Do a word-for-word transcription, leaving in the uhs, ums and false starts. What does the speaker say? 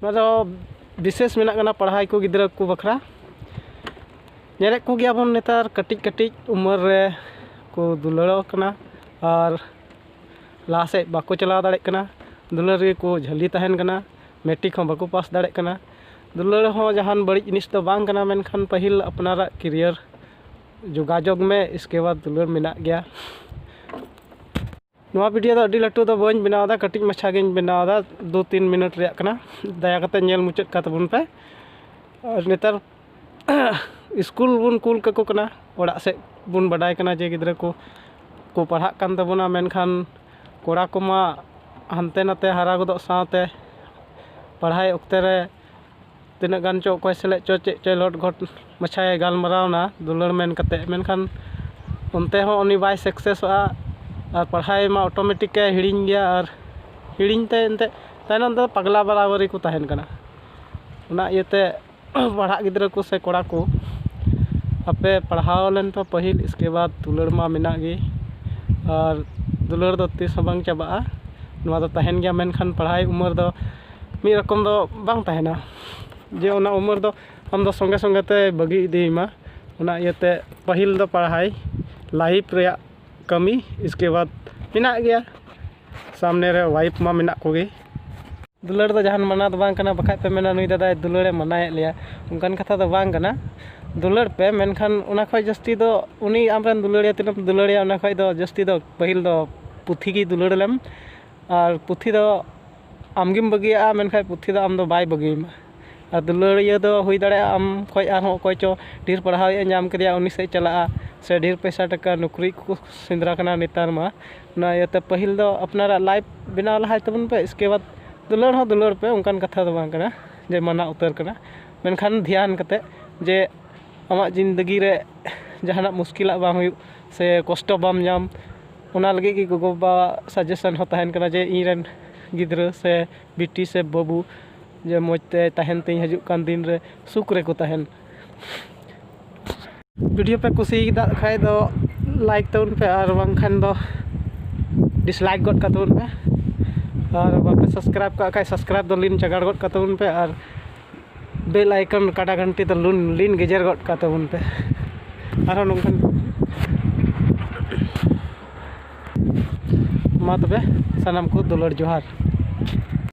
ᱱᱚᱣᱟ ᱫᱚ ᱵᱤᱥᱮᱥ ᱢᱮᱱᱟᱜ ᱠᱟᱱᱟ ᱯᱟᱲᱦᱟᱣ ᱠᱚ ᱜᱤᱫᱽᱨᱟᱹ ᱠᱚ ᱵᱟᱠᱷᱨᱟ᱾ ᱧᱮᱞᱮᱫ ᱠᱚᱜᱮᱭᱟᱵᱚᱱ ᱱᱮᱛᱟᱨ ᱠᱟᱹᱴᱤᱡ ᱠᱟᱹᱴᱤᱡ ᱩᱢᱮᱨ ᱨᱮ ᱠᱚ ᱫᱩᱞᱟᱹᱲᱚᱜ ᱠᱟᱱᱟ ᱟᱨ ᱞᱟᱦᱟ ᱥᱮᱫ ᱵᱟᱠᱚ ᱪᱟᱞᱟᱣ ᱫᱟᱲᱮᱭᱟᱜ ᱠᱟᱱᱟ᱾ ᱫᱩᱞᱟᱹᱲ ᱨᱮᱜᱮ ᱠᱚ ᱡᱷᱟᱹᱞᱤ ᱛᱟᱦᱮᱱ ᱠᱟᱱᱟ᱾ ᱢᱮᱴᱨᱤᱠ ᱦᱚᱸ ᱵᱟᱠᱚ ᱯᱟᱥ ᱫᱟᱲᱮᱭᱟᱜ ᱠᱟᱱᱟ᱾ ᱫᱩᱞᱟᱹᱲ ᱦᱚᱸ ᱡᱟᱦᱟᱱ ᱵᱟᱹᱲᱤᱡ ᱡᱤᱱᱤᱥ ᱫᱚ ᱵᱟᱝ ᱠᱟᱱᱟ, ᱢᱮᱱᱠᱷᱟᱱ ᱯᱟᱹᱦᱤᱞ ᱟᱯᱱᱟᱨᱟᱜ ᱠᱮᱨᱤᱭᱟᱨ ᱡᱳᱜᱟᱡᱳᱜᱽ ᱢᱮ, ᱤᱥᱠᱮ ᱵᱟᱫᱽ ᱫᱩᱞᱟᱹᱲ ᱢᱮᱱᱟᱜ ᱜᱮᱭᱟ᱾ ᱱᱚᱣᱟ ᱵᱷᱤᱰᱤᱭᱳ ᱫᱚ ᱟᱹᱰᱤ ᱞᱟᱹᱴᱩ ᱫᱚ ᱵᱟᱹᱧ ᱵᱮᱱᱟᱣ ᱮᱫᱟ, ᱠᱟᱹᱴᱤᱡ ᱢᱟᱪᱷᱟ ᱜᱤᱧ ᱵᱮᱱᱟᱣ ᱮᱫᱟ, ᱫᱩ ᱛᱤᱱ ᱢᱤᱱᱤᱴ ᱨᱮᱭᱟᱜ ᱠᱟᱱᱟ᱾ ᱫᱟᱭᱟ ᱠᱟᱛᱮ ᱧᱮᱞ ᱢᱩᱪᱟᱹᱫ ᱠᱟᱛᱟᱵᱚᱱ ᱯᱮ᱾ ᱟᱨ ᱱᱮᱛᱟᱨ ᱥᱠᱩᱞ ᱵᱚᱱ ᱠᱩᱞ ᱠᱟᱠᱚ ᱠᱟᱱᱟ, ᱚᱲᱟᱜ ᱥᱮᱫ ᱵᱚᱱ ᱵᱟᱰᱟᱭ ᱠᱟᱱᱟ ᱡᱮ ᱜᱤᱫᱽᱨᱟᱹ ᱠᱚ ᱠᱚ ᱯᱟᱲᱦᱟᱜ ᱠᱟᱱ ᱛᱟᱵᱚᱱᱟ, ᱢᱮᱱᱠᱷᱟᱱ ᱠᱚᱲᱟ ᱠᱚᱢᱟ ᱦᱟᱱᱛᱮ ᱱᱟᱛᱮ ᱦᱟᱨᱟ ᱜᱚᱫᱚᱜ ᱥᱟᱶᱛᱮ ᱯᱟᱲᱦᱟᱭ ᱚᱠᱛᱮ ᱨᱮ ᱛᱤᱱᱟᱹᱜ ᱜᱟᱱ ᱪᱚ ᱚᱠᱚᱭ ᱥᱮᱞᱮᱫ ᱪᱚ ᱪᱮᱫ ᱪᱚᱭ ᱞᱚᱴ ᱜᱷᱚᱴ ᱢᱟᱪᱷᱟᱭ ᱜᱟᱞᱢᱟᱨᱟᱣ ᱮᱱᱟ ᱫᱩᱞᱟᱹᱲ ᱢᱮᱱ ᱠᱟᱛᱮ, ᱢᱮᱱᱠᱷᱟᱱ ᱚᱱᱛᱮ ᱦᱚᱸ ᱩᱱᱤ ᱵᱟᱭ ᱥᱟᱠᱥᱮᱥᱚᱜᱼᱟ᱾ ᱟᱨ ᱯᱟᱲᱦᱟᱣ ᱢᱟ ᱚᱴᱳᱢᱮᱴᱤᱠ ᱮ ᱦᱤᱲᱤᱧ ᱜᱮᱭᱟ, ᱟᱨ ᱦᱤᱲᱤᱧ ᱛᱮ ᱮᱱᱛᱮ ᱛᱟᱭᱱᱚᱢ ᱛᱮ ᱯᱟᱜᱽᱞᱟ ᱵᱟᱨᱟᱵᱟᱨᱤ ᱠᱚ ᱛᱟᱦᱮᱱ ᱠᱟᱱᱟ᱾ ᱚᱱᱟ ᱤᱭᱟᱹᱛᱮ ᱯᱟᱲᱦᱟᱜ ᱜᱤᱫᱽᱨᱟᱹ ᱠᱚ ᱥᱮ ᱠᱚᱲᱟ ᱠᱚ, ᱟᱯᱮ ᱯᱟᱲᱦᱟᱣ ᱞᱮᱱ ᱯᱮ ᱯᱟᱹᱦᱤᱞ, ᱤᱥᱠᱮ ᱵᱟᱫᱽ ᱫᱩᱞᱟᱹᱲ ᱢᱟ ᱢᱮᱱᱟᱜ ᱜᱮ᱾ ᱟᱨ ᱫᱩᱞᱟᱹᱲ ᱫᱚ ᱛᱤᱥ ᱦᱚᱸ ᱵᱟᱝ ᱪᱟᱵᱟᱜᱼᱟ, ᱱᱚᱣᱟ ᱫᱚ ᱛᱟᱦᱮᱱ ᱜᱮᱭᱟ᱾ ᱢᱮᱱᱠᱷᱟᱱ ᱯᱟᱲᱦᱟᱣ ᱩᱢᱮᱨ ᱫᱚ ᱢᱤᱫ ᱨᱚᱠᱚᱢ ᱫᱚ ᱵᱟᱝ ᱛᱟᱦᱮᱱᱟ ᱡᱮ ᱚᱱᱟ ᱩᱢᱮᱨ ᱫᱚ ᱟᱢ ᱫᱚ ᱥᱚᱸᱜᱮ ᱥᱚᱸᱜᱮ ᱛᱮ ᱵᱟᱹᱜᱤ ᱤᱫᱤᱭ ᱢᱟ᱾ ᱚᱱᱟ ᱤᱭᱟᱹᱛᱮ ᱯᱟᱹᱦᱤᱞ ᱫᱚ ᱯᱟᱲᱦᱟᱣ, ᱞᱟᱭᱤᱯᱷ ᱨᱮᱭᱟᱜ ᱠᱟᱹᱢᱤ, ᱤᱥᱠᱮ ᱵᱟᱫᱽ ᱢᱮᱱᱟᱜ ᱜᱮᱭᱟ, ᱥᱟᱢᱱᱮ ᱨᱮ ᱣᱟᱭᱤᱯᱷ ᱢᱟ ᱢᱮᱱᱟᱜ ᱠᱚᱜᱮ᱾ ᱫᱩᱞᱟᱹᱲ ᱫᱚ ᱡᱟᱦᱟᱱ ᱢᱟᱱᱟ ᱫᱚ ᱵᱟᱝ ᱠᱟᱱᱟ, ᱵᱟᱠᱷᱟᱡ ᱯᱮ ᱢᱮᱱᱟ ᱱᱩᱭ ᱫᱟᱫᱟᱭ ᱫᱩᱞᱟᱹᱲᱮ ᱢᱟᱱᱟᱭᱮᱫ ᱞᱮᱭᱟ, ᱚᱱᱠᱟᱱ ᱠᱟᱛᱷᱟ ᱫᱚ ᱵᱟᱝ ᱠᱟᱱᱟ᱾ ᱫᱩᱞᱟᱹᱲ ᱯᱮ, ᱢᱮᱱᱠᱷᱟᱱ ᱚᱱᱟ ᱠᱷᱚᱡ ᱡᱟᱹᱥᱛᱤ ᱫᱚ ᱩᱱᱤ ᱟᱢᱨᱮᱱ ᱫᱩᱞᱟᱹᱲᱤᱭᱟᱹ ᱛᱤᱱᱟᱹᱜ ᱮᱢ ᱫᱩᱞᱟᱹᱲᱤᱭᱟ, ᱚᱱᱟ ᱠᱷᱚᱡ ᱫᱚ ᱡᱟᱹᱥᱛᱤ ᱫᱚ ᱯᱟᱹᱦᱤᱞ ᱫᱚ ᱯᱩᱛᱷᱤ ᱜᱮ ᱫᱩᱞᱟᱹᱲ ᱞᱮᱢ᱾ ᱟᱨ ᱯᱩᱛᱷᱤ ᱫᱚ ᱟᱢᱜᱮᱢ ᱵᱟᱹᱜᱤᱭᱟᱜᱼᱟ, ᱢᱮᱱᱠᱷᱟᱱ ᱯᱩᱛᱷᱤ ᱫᱚ ᱟᱢ ᱫᱚ ᱵᱟᱭ ᱵᱟᱹᱜᱤᱭᱟᱢᱟ᱾ ᱟᱨ ᱫᱩᱞᱟᱹᱲᱤᱭᱟᱹ ᱫᱚ ᱦᱩᱭ ᱫᱟᱲᱮᱭᱟᱜᱼᱟ ᱟᱢ ᱠᱷᱚᱡ ᱟᱨᱦᱚᱸ ᱚᱠᱚᱭ ᱪᱚ ᱰᱷᱮᱨ ᱯᱟᱲᱦᱟᱣ ᱮ ᱧᱟᱢ ᱠᱮᱫᱮᱭᱟ, ᱩᱱᱤ ᱥᱮᱫ ᱪᱟᱞᱟᱜᱼᱟ, ᱥᱮ ᱰᱷᱮᱨ ᱯᱚᱭᱥᱟ ᱴᱟᱠᱟ ᱱᱚᱠᱨᱤ ᱠᱚ ᱥᱮᱸᱫᱽᱨᱟ ᱠᱟᱱᱟ ᱱᱮᱛᱟᱨ ᱢᱟ᱾ ᱚᱱᱟ ᱤᱭᱟᱹᱛᱮ ᱯᱟᱹᱦᱤᱞ ᱫᱚ ᱟᱯᱱᱟᱨᱟᱜ ᱞᱟᱭᱤᱯᱷ ᱵᱮᱱᱟᱣ ᱞᱟᱦᱟᱭ ᱛᱟᱵᱚᱱ ᱯᱮ, ᱤᱥᱠᱮ ᱵᱟᱫᱽ ᱫᱩᱞᱟᱹᱲ ᱦᱚᱸ ᱫᱩᱞᱟᱹᱲ ᱯᱮ, ᱚᱱᱠᱟᱱ ᱠᱟᱛᱷᱟ ᱫᱚ ᱵᱟᱝ ᱠᱟᱱᱟ ᱡᱮ ᱢᱟᱱᱟ ᱩᱛᱟᱹᱨ ᱠᱟᱱᱟ᱾ ᱢᱮᱱᱠᱷᱟᱱ ᱫᱷᱮᱭᱟᱱ ᱠᱟᱛᱮ ᱡᱮ ᱟᱢᱟᱜ ᱡᱤᱱᱫᱮᱜᱤ ᱨᱮ ᱡᱟᱦᱟᱱᱟᱜ ᱢᱩᱥᱠᱤᱞᱟᱜ ᱵᱟᱝ ᱦᱩᱭᱩᱜ ᱥᱮ ᱠᱚᱥᱴᱚ ᱵᱟᱢ ᱧᱟᱢ, ᱚᱱᱟ ᱞᱟᱹᱜᱤᱫ ᱜᱮ ᱜᱚᱜᱚ-ᱵᱟᱵᱟᱣᱟᱜ ᱥᱟᱡᱮᱥᱚᱱ ᱦᱚᱸ ᱛᱟᱦᱮᱱ ᱠᱟᱱᱟ ᱡᱮ ᱤᱧ ᱨᱮᱱ ᱜᱤᱫᱽᱨᱟᱹ ᱥᱮ ᱵᱤᱴᱤ ᱥᱮ ᱵᱟᱹᱵᱩ ᱡᱮ ᱢᱚᱡᱽ ᱛᱮ ᱛᱟᱦᱮᱱ ᱛᱤᱧ, ᱦᱤᱡᱩᱜ ᱠᱟᱱ ᱫᱤᱱ ᱨᱮ ᱥᱩᱠ ᱨᱮᱠᱚ ᱛᱟᱦᱮᱱ᱾ ᱵᱷᱤᱰᱤᱭᱳ ᱯᱮ ᱠᱩᱥᱤ ᱠᱮᱫᱟ ᱠᱷᱟᱡ ᱫᱚ ᱞᱟᱭᱤᱠ ᱛᱟᱵᱚᱱ ᱯᱮ, ᱟᱨ ᱵᱟᱝᱠᱷᱟᱱ ᱫᱚ ᱰᱤᱥᱞᱟᱭᱤᱠ ᱜᱚᱫ ᱠᱟᱜ ᱛᱟᱵᱚᱱ ᱯᱮ᱾ ᱟᱨ ᱵᱟᱯᱮ subscribe ᱠᱟᱜ ᱠᱷᱟᱡ, subscribe ᱫᱚ ᱞᱤᱱ ᱪᱟᱜᱟᱲ ᱜᱚᱫ ᱠᱟᱛᱟ ᱵᱚᱱ ᱯᱮ, ᱟᱨ bell icon ᱠᱟᱰᱟ ᱜᱷᱟᱱᱴᱤ ᱫᱚ ᱞᱩᱱ ᱞᱤᱱ ᱜᱮᱡᱮᱨ ᱜᱚᱫ ᱠᱟᱛᱟ ᱵᱚᱱ ᱯᱮ᱾ ᱟᱨᱦᱚᱸ ᱱᱚᱝᱠᱟᱱ ᱢᱟ ᱛᱚᱵᱮ, ᱥᱟᱱᱟᱢ ᱠᱚ ᱫᱩᱞᱟᱹᱲ ᱡᱚᱦᱟᱨ᱾